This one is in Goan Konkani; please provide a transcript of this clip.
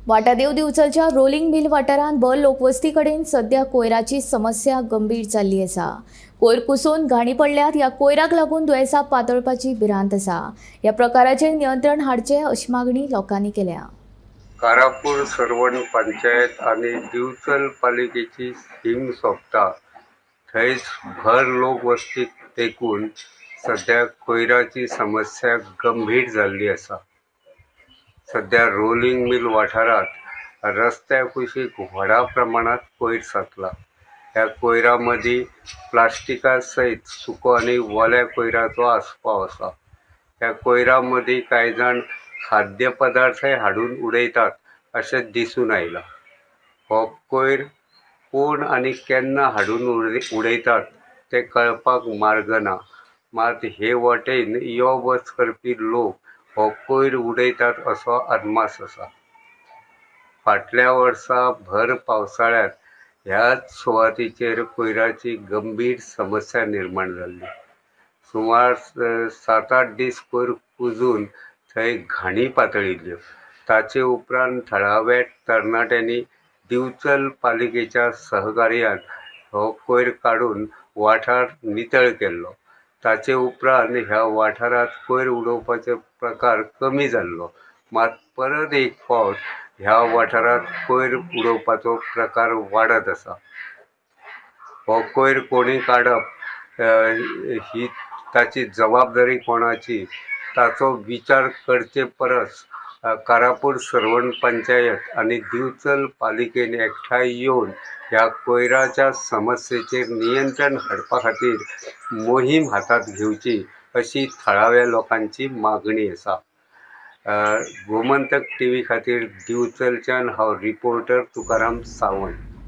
वाटादेव दिवचलच्या रोलिंग मिल वाठारांत भर लोकवस्ती कडेन सध्या कोयराची समस्या गंभीर जाल्ली आसा। कोयर कुसून घाणी पडल्यात। ह्या कोयराक लागून दुयेंसां पातळपाची भिरांत आसा। ह्या प्रकाराचेर नियंत्रण हाडचें अशी मागणी लोकांनी केल्या। कारापूर सर्वण पंचायत आनी दिवचल पालिकेची शीम सोंपता थंयच भर लोकवस्तीक तेकून सध्या कोयराची समस्या गंभीर जाल्ली आसा। सध्या रोलिंग मिल वाठारांत रस्त्या कुशीक व्हडा प्रमाणांत कोयर साचला। ह्या कोयरा मदीं प्लास्टिका सयत सुको आनी ओल्या कोयराचो आस्पाव आसा। ह्या कोयरा मदीं कांय जाण खाद्य पदार्थय हाडून उडयतात अशें दिसून आयलां। हो कोयर कोण आनी केन्ना हाडून उडयतात तें कळपाक मार्ग ना। मात हे वाटेन यो वच करपी लोक हो कोयर उडयतात असो अदमास आसा। फाटल्या वर्सा भर पावसाळ्यांत ह्याच सुवातीचेर कोयराची गंभीर समस्या निर्माण जाल्ली। सुमार 7-8 दीस कोयर कुजून थंय घाणी पातळिल्ल्यो। ताचे उपरांत थळाव्या तरणाट्यांनी दिवचल पालिकेच्या सहकार्यान हो कोयर काडून वाठार नितळ केल्लो। ताचे उपरांत ह्या वाठारांत कोयर उडोवपाचे प्रकार कमी जाल्लो। मात परत एक फावट ह्या वाठारांत कोयर उडोवपाचो प्रकार वाडत आसा। हो कोयर कोणी काडप ही ताची जबाबदारी कोणाची ताचो विचार करचे परस कारापूर सर्वण पंचायत आनी दिवचल पालिकेन एकठांय येवन ह्या कोयराच्या समस्येचेर नियंत्रण हाडपा खातीर मोहीम हातांत घेवची अशी थळाव्या लोकांची मागणी आसा। गोमंतक टीव्ही खातीर दिवचलच्यान हांव रिपोर्टर तुकाराम सावंत।